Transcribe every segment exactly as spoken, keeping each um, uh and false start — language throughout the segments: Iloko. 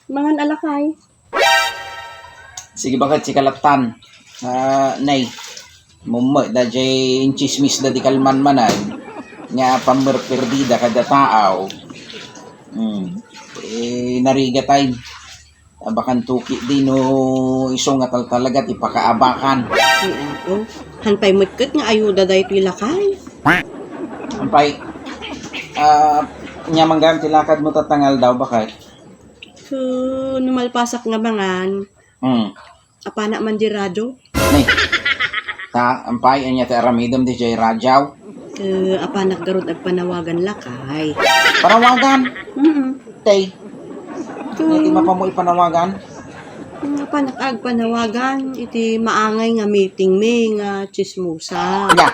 Mangan a lakay. Sige, baket, sika lattan. Ah, nay, mummet da jay intsismis da di kalman manen nga pammerperdida kada tao. Hmm. Eh, narigat ay. Abakan tuki di no isu nga taltalaga ti pakaabakan. Oo. Han pay met ket nga ayuda daytoy lakay. Han pay, ah, ania man gayam ti lakadmo tatta nga aldaw, baket? So, no malpasak nga mangan, Hmm. apanak man di radyo? Ni. Ta, han pay, ania ti aramidem di jay radyo? Eh, apanak garud agpanawagan lakay. Panawagan? Mm-mm. Tay. Iti mapamo ipanawagan? Nga panakag panawagan iti maangay nga meeting mi nga tsismosa. Nya,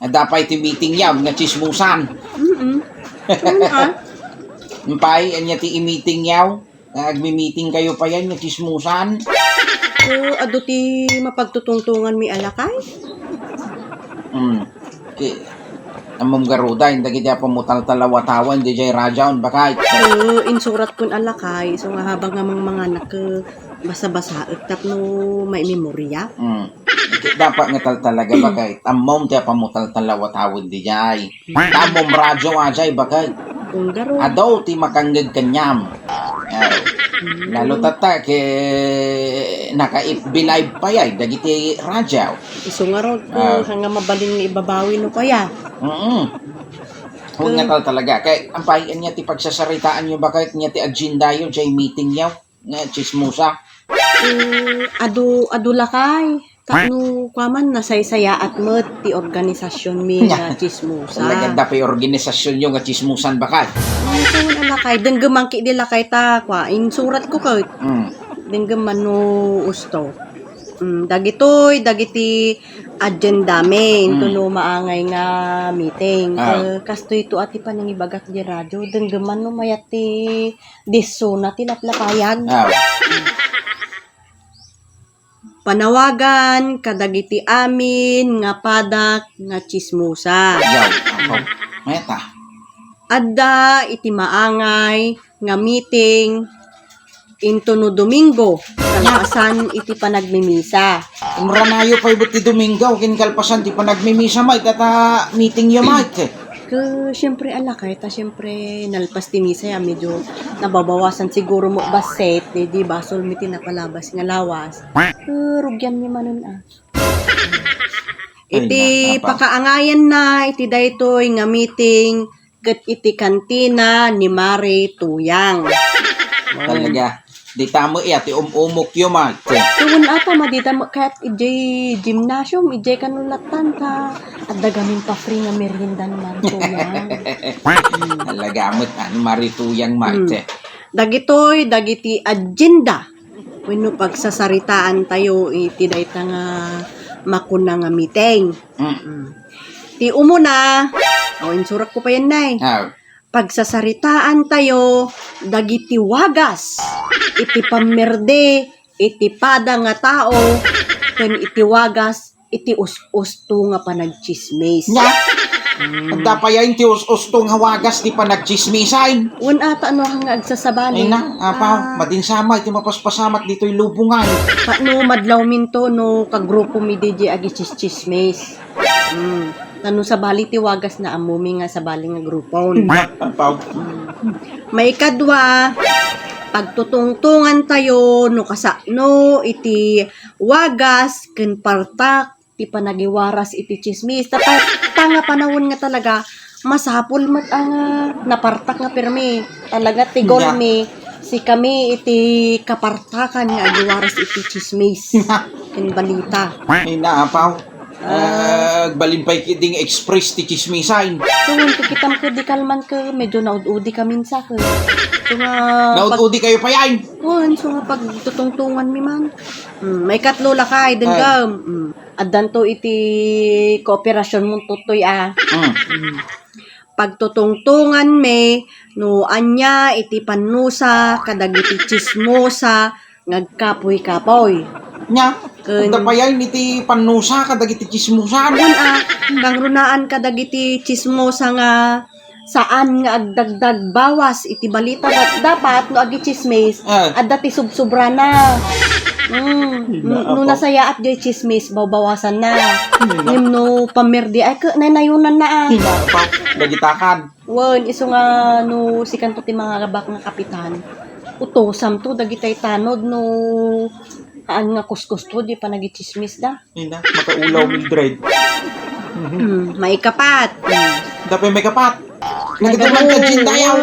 adda pay ti meeting yaw nga tsismosan. Mm-mm. Ano ka? Pay, ania ti i-meeting yaw? Nga agmi-meeting kayo pay nga tsismosan? So, adu ti mapagtutungtungan mi a lakay? Hmm. Ki-, ammom garuden, dagiti apo mo taltalawatawen, di jay radyo, bakay. Oo, insurat kun a lakay, so nga habang nga mangmanganak, eh, basa-basaek tapno maimemoria. Hmm. Dapat nga taltalaga, bakay. Ammom ti apo mo taltalawatawen, di jay. Ammom radyo, ajay, bakay. Kung garo. Adu ti makangngeg kaniam. Ah, lalo tatta, ke naka-F B Live pay ay, dagiti radyo. Isu ngarud, ah, nga mabalin nga ibabawi no kaya. Mm. Huwag nga tal talaga. Kay, ampay, ania ti pagsasaritaanyo, bakit ania ti agendayo, jay meetingyo, nga tsismosa? Eh, adu, adu lakay. Tapno, kua man, nasaysayaat met ti organisasionmi nga tsismosa. Talaga, adda pay organisasionyo nga tsismosan, bakit? Ay, ito nga lakay. Denggeman ki di lakay ta, kua, insurat ko ket. Mm. Denggeman no usto. Mm, dagitoy, dagiti agenda mi, mm, intono maangay nga meeting. Ah. Eh, kastoy to a ti panangibagak di radyo. Denggeman no mayat ti dissona ti laplapayag. Ah. Panawagan kadagiti amin nga padak nga tsismosa. Yaw, ako. Mayat a. Adda iti maangay nga meeting intono Domingo, kalpasan iti panagmimisa. Imranayo pay bet ti Domingo, ken kalpasan ti panagmimisa, Mike, ket, ah, meetingyo, Mike. Ke, siyempre, alakay, ta siyempre, nalpas ti misa, ya, medyo nababawasan siguro mo bassit, di, di basol mi ti napalabas nga lawas. Ke, rugian mi manen, ah. Ay, iti na, apa? Pakaangayanna iti daytoy nga meeting ket iti kantina ni Mari Tuyang. Talaga. Dita met ya ti um-umokyo, Mike. Tuon ata, madita met kayat idiay gymnasium, idiay kano lattan ta. Adda gamin pa free nga merienda ni Mari Tuyang. Talaga met, ah, ni Mari Tuyang, Mike. Hmm. Dagitoy, dagiti agenda wenno pagsasaritaan tayo iti dayta nga makuna nga meeting. Mm. Mm. Ti umuna, o, insurak ko pa yan, Nay. Ah. Pagsasaritaan tayo dagiti wagas iti pammerde iti pada nga tao ken iti wagas iti us-usto nga panagtsismis. Nya? Mm. Adda pay ayan ti us-usto nga wagas ti panagtsismisan. Wen ata no nga agsasabali. Ay na, apaw, ah, madinsama iti mapaspasamak ditoy lubongan. Tapno madlawminto no kagrupomi diay agitsistsismis. Mm. Tapno sabali ti wagas na ammomi nga sabali nga grupon. Ay na, apaw. Mm. Maikadua, pagtutungtongan tayo no kasano iti wagas ken partak ti panagiwaras iti tsismis. Ta, ta, ta nga panawen nga talaga, masapul met a nga napartak nga pirmi. Talaga ti goal mi, sikami iti kapartakan nga agiwaras iti tsismis ken balita. Ay na, apaw. Ah. Ah, agbalin pay ketdi nga express ti tsismisan. So, ngan kikitam ketdi kalman ket medyo naud-udi kami sa ket. So nga, naud-udi kayo pay ay? Wen, so nga pagtutungtongan mi man. Hmm, maikatlo lakay, denggem. Ah. Hmm. Addanto iti kooperasyon mo toy, ah. Mm. Mm. Pagtutungtongan mi no ania iti pannusa kadagiti tsismosa nga agkapuy-kapuy. Nya, ken adda pay iti pannusa kadagiti tsismosa. Wen, ah, kangrunaan kadagiti tsismosa nga saan nga agdagdag bawas iti balita. Da-, dapat no agitsismis, Ah. adda ti subsubrana. Mm. Ina, No, no apo. nasayaat diay tsismis, bawbawasanna. Ina. Ngem no pammerdi, ay, ke-, naynayonanna, ah. Ina, apo. Dagitakan. Wen, isu nga no sikanto ti mangagabak nga kapitan, utosamto dagitay tanod no haan nga kuskusto di panagitsismisda. Ina, makaulaw, Mildred. Hmm, maikapat. Hmm. Dapay maikapat. Nagduman ka, Jin, dayaw.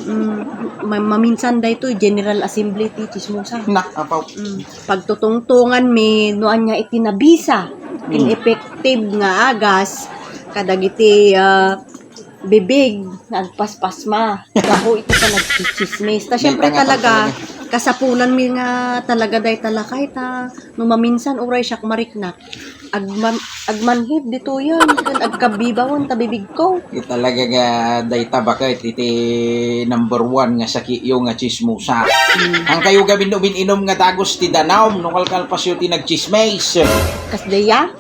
Hmm, ma-, maminsan daytoy General Assembly ti tsismosa. Na, apaw. Hmm. Pagtutungtungan mi no ania iti nabisa. Hmm. Ineffective nga agas kadagiti, ah, bibig nga agpaspasma. Gapu iti panagtsismis. Ta, May siyempre, tanga talaga, talaga. Kasapulan mi nga talaga dayta lakay ta no maminsan uray siak mariknak, agman-, agmanhid ditoyen, ken agkabibawen ta bibigko. Di talaga nga dayta baket iti number one nga sakiyo nga tsismosa. Hmm. Ang kayo gamin umin-inom nga dagus ti danum, no kalkalpasyo ti nagtsismis. Kas daya?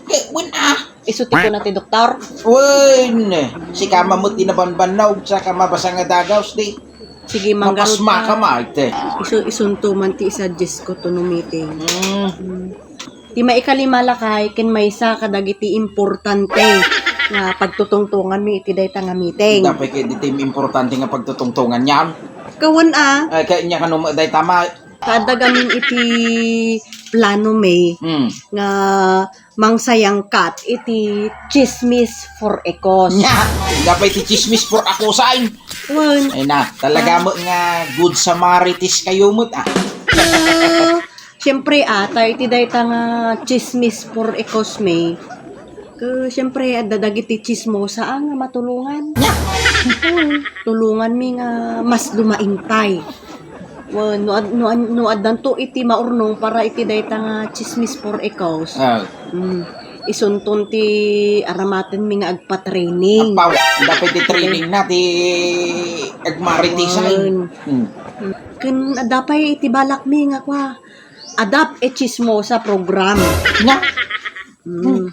Eh, wen, ah. Isu ti kuna ti doktor? Wen, sika met ti nabanbannog, saka mabasa nga dagaus, di. Sige, manggarud Mapasma ka, ka. Marte. Isu-, isunto man ti isuggest ko to no meeting. Mm. Mm. Ti maikalima lakay, ken maysa kadagiti importante nga pagtutungtungan mi iti dayta nga meeting. Dapay ket diti importante nga pagtutungtungan yan. Kawan, ah. Ay, kaya niya kano dayta ma- Kaadda gamin iti plano mi Mm. nga mangsayangkat iti Chismis for Ecos. Nya, dapay ti Chismis for Acosan. Wen. Ay na, talaga Ah. mo nga good Samaritis kayo mo, ah. Ah, siyempre, ah, ta iti dayta nga Chismis for Ecos mi. Ke, siyempre, adda dagiti chismosa, ah, nga matulongan. Nya. Oo, tulongan mi nga mas lumaing pay. Wen, no ad-, no an-, no addanto iti maurnong para iti dayta nga Chismis for Ecos. Ah. Mm. Isunton ti aramaten mi nga agpa-training. Apaw, dapay ti training na, ti agmaritis ay. Wen. Hmm. Ken adda pay iti balak mi nga kua, Adapt a Chismosa program. Nya? Mm.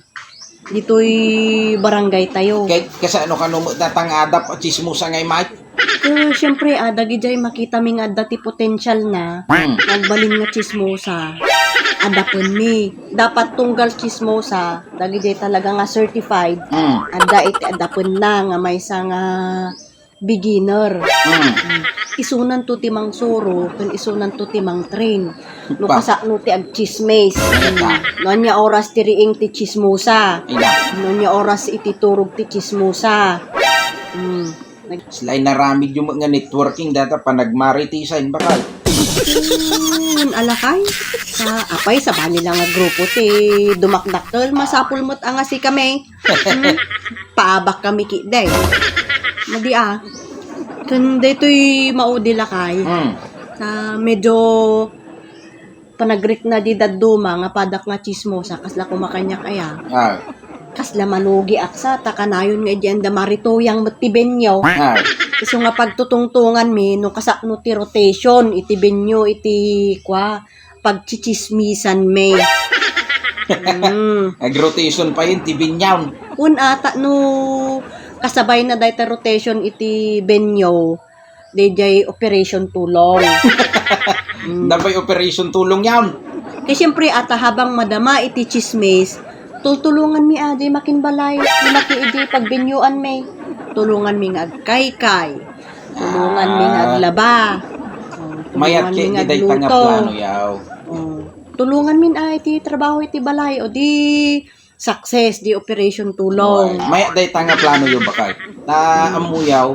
Ditoy barangay tayo. Kay, kasano kano mo datang adap a chismosa ngay, Mike? Eh, siyempre, ah, dagidiay makita mi nga adda ti potential na, Hmm. nagbalin nga chismosa. Adapen mi. Dapat tunggal chismosa, dagidiay talaga nga certified. Hmm. Adda iti adapen na nga maysa nga beginner. Hmm. Hmm. Isunanto ti mangsuro, ken isunanto ti mangtrain. No Pa. kasano ti agchismis. Ay, ta. Hmm. No ania oras ti riing ti chismosa. Ina. No ania oras iti turog ti chismosa. Hmm. Nag- Sila inaramid yung mga networking data pa nagmaritisan bakal. Hmm, alakay. Sa, apay, sabali lang nga grupo ti dumakdakkel, masapul met a nga si kami. Hmm? Paabak kami ki, day. Madi, ah. Ken daytoy maudi lakay. Hmm. Ta medyo panagrikna di dadduma nga padak nga chismosa, kasla kumakaniak aya. Ah. Kasla malugi aksa, ta kanayon nga idi anda marituyang met ti benyo. Ah. Isu nga pagtutungtungan mi, no kasano ti rotation, iti benyo, iti kua, pagchichismisan mi. Mm. Nag-rotation pa yun, ti Binyawn. Kun ata no kasabay na dayta rotation iti Benyo, dayjay Operation Tulong. Mm. Dapay Operation Tulong yan. Kay siyempre, ata habang madama iti chismis, tultulungan mi a, di makinbalay, di maki-, di pagbenyoan mi. Tulungan mi nga agkaykay. Tulungan mi nga Ah. aglaba. Oh, Mayat tulungan mi kay nga di dayta nga agluto. plano yaw. Oh. Tulungan min ay ti trabaho iti balay o di success di operation tulong. Mayat dayta nga plano yo bakay. Ta Hmm. ammo yaw,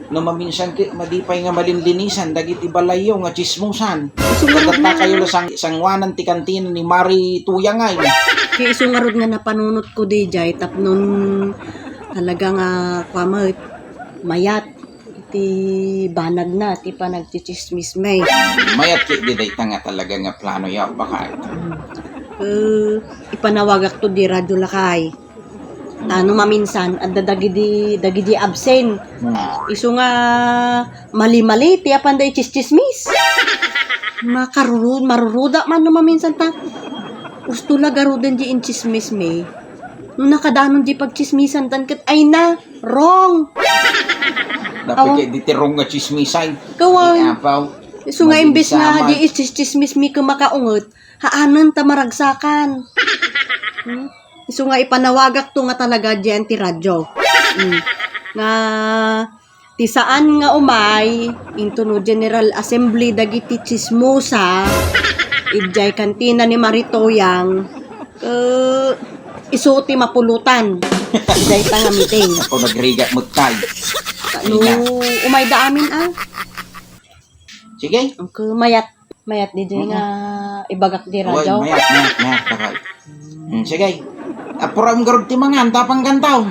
no maminsan kay madipay nga malinlinisan dagiti balayyo nga chismosan. Isu nga Kadatta rod kayo nga la sang-, sangwanan ti kantina ni Mari Tuyangay. Kay isu nga rod nga napanunot ko di jay tapnon talaga nga kwamet mayat. Iti banagna ti panagchichismis, may. Mayat kay di dayta nga talaga nga plano ya, bakay. Mm. Eh, ipanawagak to di radyo lakay. Ta no maminsan, adda dagidi, dagidi absent. Hmm. Isu nga mali-mali ti apanda ichischismis. Makaruru-, maruruda man no maminsan ta. Usto la garuden di inchismis mi. No nakadanon di pagtsismisan tan ket ay na, wrong. Dapat Awan. Kay di ti wrong nga tsismisan. Kawan. Ay, apaw. Isu nga imbes nga di istsismis mi ket makaunget, haanen ta maragsakan. Hmm? Isu nga ipanawagak to nga talaga diyan ti radyo. Hmm. Nga ti saan nga umay into no General Assembly dagiti tsismosa, idiay kantina ni Maritoyang, eh, isu ti mapulutan. Idiay ta nga meeting. Ako nagrigat mo, tay. Ano, umayda amin, ah. Sige. Okay, mayat, mayat diay nga ibagak di radyo. Mayat, mayat, mayat, takay. Hmm, sige. Apuram garud ti mangan, tapang kantaw.